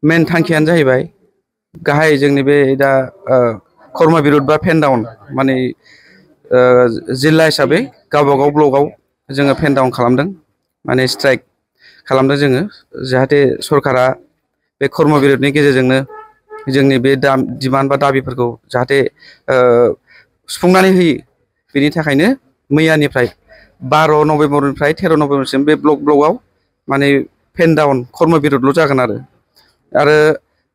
मेन थांखियानो जाहैबाय गाहाय जोंनि बे दा कर्म बिरुद बा पेन डाउन माने जिल्ला हिसाबै गावबागाव ब्लकआव जोङो पेन डाउन खालामदों माने स्ट्राइक खालामदों जोङो जाहाथे सरकारा बे कर्म बिरुदनि गेजेरजोंनो जोंनि बे डिमान्ड बा दाबिफोरखौ जाहाथे सुफुंनानै होयो बेनि थाखायनो मैयानिफ्राय 12 नभेम्बरनिफ्राय 13 नभेम्बरसिम बे ब्लकआव माने पेन डाउन कर्म बिरुदल' जागोन आरो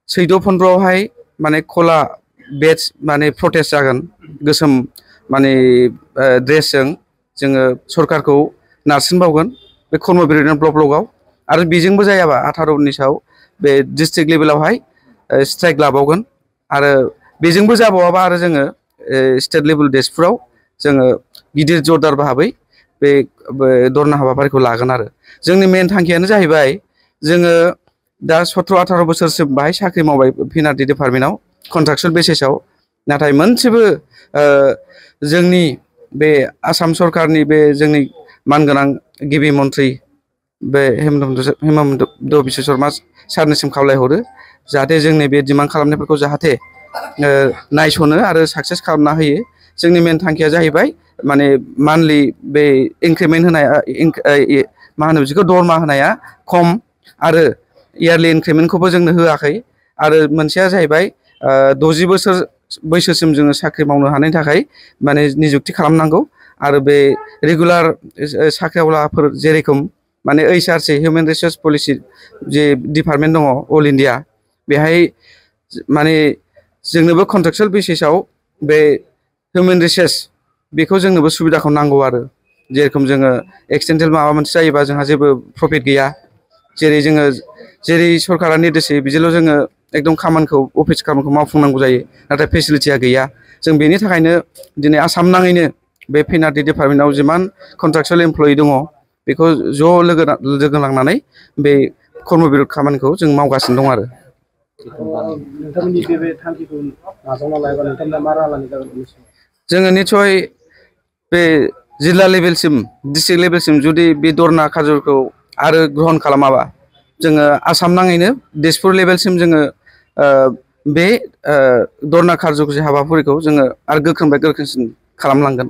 14-15आवहाय माने खला बेच माने प्रटेस्ट जागोन गोसोम माने ड्रेसजों जोङो सरकारखौ नारसिनबावगोन बे कर्म बिरुदनि ब्लकआव आरो बेजोंबो जायाबा 18-19आव बे डिस्ट्रिक्ट लेभेलावहाय स्ट्राइक लाबावगोन आरो बेजोंबो जाबावाबा आरो जोङो स्टेट लेभेल देशफोराव जोङो गिदिर जरदार भाबै बे धरना हाबाफारिखौ लागोन आरो जोंनि मेन थांखियानो जाहैबाय जोङो दा 17-18 बोसोरसिम बाहाय साख्रि मावबाय पिनाटि डिपार्टमेन्टआव कन्ट्राक्चुयेल बेसिसाव नाथाय मोनसेबो जोंनि बे आसाम सरकारनि बे जोंनि मानगोनां गिबि मन्थ्रि बे हेमन्त बिश्व शर्मा सारनिसिम खावलायहरो जाहाथे जोंनि बे डिमान्ड खालामनायफोरखौ जाहाथे नायसनो आरो साक्सेस खालामना होयो जोंनि मेन थांखिया जाहैबाय माने मान्थलि बे इंक्रिमेन्ट होनाया मा होनो बिदिखौ दरमा होनाया खम आरो इयारलि इंक्रिमेन्टखौबो जोंनो होआखै आरो मोनसेया जाहैबाय 60 बोसोर बैसोसिम जोङो साख्रि मावनो हानायनि थाखाय माने निजुक्ति खालामनांगौ आरो बे रेगुलार साख्रिआवलाफोर जेरेखम माने HRC हिउमेन रिसोर्स पलिसि जे डिपार्टमेन्ट दङ अल इन्डिया बेहाय माने जोंनोबो कन्ट्राक्चुयेल बेसिसाव बे हिउमेन रिसोर्स बेखौ जोंनोबो सुबिदाखौ नांगौ आरो जेरेखम जोङो एक्सिडेन्टेल माबा मोनसे जायोबा जोंहा जेबो प्रफिट गैया जेरै सरकारा निर्देश होयो बिदिल' जोङो एकदम खामानिखौ अफिस खामानिखौ मावफुंनांगौ जायो नाथाय फेसिलिटिया गैया जों बेनि थाखायनो दिनै आसाम नाङैनो बे पिनाटि डिपार्टमेन्टआव जिमान कन्ट्राक्चुयेल एमप्लयि दङ बेखौ ज' लोगो नांनानै बे कर्म बिरुद खामानिखौ जों मावगासिनो दं आरो जोङो निस्सय बे जिल्ला लेभेलसिम डिस्ट्रिक्ट लेभेलसिम जुदि बे धरना खाजरखौ आरो ग्रहण खालामाबा जोङो आसाम नाङैनो दिसपुर लेभेलसिम जोङो बे धरना खारज'खौ हाबाफारिखौ जोङो आरो गोख्रोंनिफ्राय गोख्रोंसिन खालामलांगोन